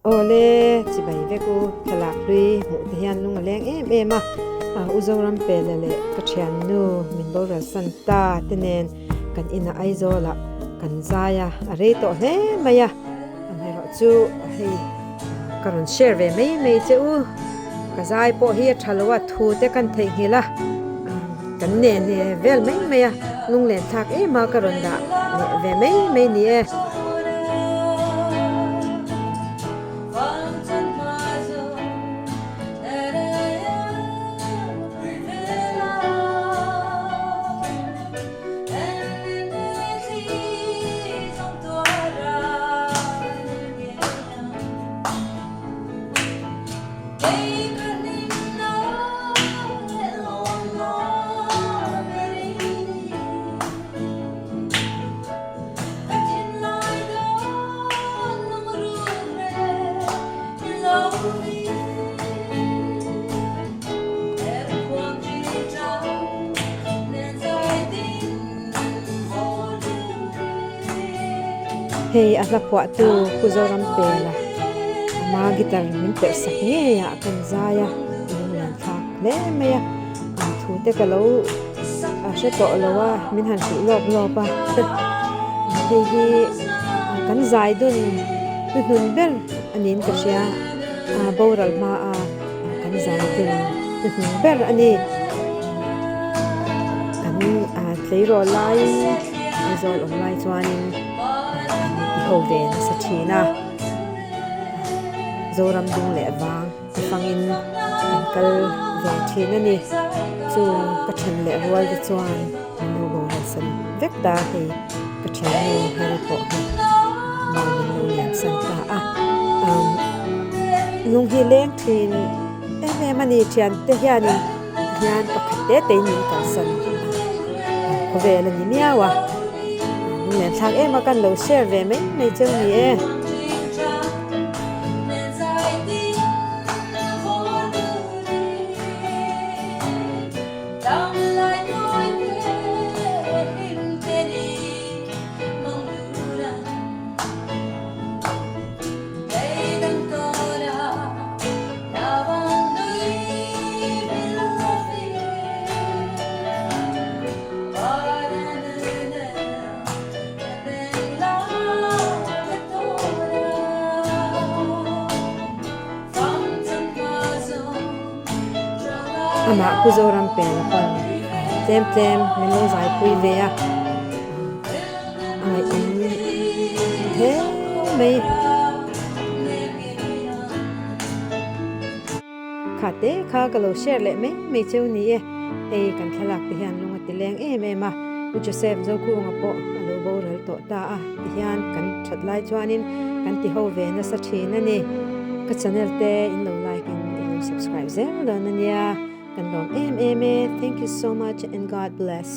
Awle, chibai vek u, thlalak hlui hmuh te hian lung a leng em em a, U Zoram Pele leh ka thiannu min boral san ta te nen kan inah Aizawlah kan zai a, a rei tawh hle mai a, amaherawh chu hei ka rawn share ve mai mai che u, ka zai pawh hi a tha lo a, thu te kan theihnghilh a, kan nen vel mai mai a, lunglen thlak em a ka rawn dah leh ve mai mai ni e. Hei a hla phuahtu Pu Zoram Pela ama guitar min perh sak ngei ah kan zai a lunglen thlak hle mai a an thu te ka lo hre tawh lo a min han hrilh lawp lawp a hei hi kan zai dun hnuhnun ber a niin ka hria boral hma a kan zai dun hnuhnun ber a ni kan tleirawl laiin Aizawl awm lai chuanin kan ti ho ve nasa thin a Zoram dung leh vang te fangin kan kal ve thin a ni chu ka then leh rual te chuan min lo boral san vek ta hei ka thiannu heri pawh hi maw min lo lian san ta a lung hi leng thin em em a ni thian te hianin hian pakhat te te in min kalsan khawvel a ni miau a lunglen thlak em a kan lo share ve mai mai cheu ni e. Amah Pu Zoram Pela pawn tlem tlem min lo zaipui ve a, a ngaihawm hle mai. Kha te kha ka lo share leh mai mai cheu ni e, hei kan thlalak te hian lung a ti leng em em a, Pu Joseph Zokunga pawh a lo boral tawh ta a ti hian kan that lai chuanin kan ti ho ve nasa thin a ni. Ka channel te in lo like in in lo subscribe zel dawn a nia, kan lawm em em e, thank you so much and God bless.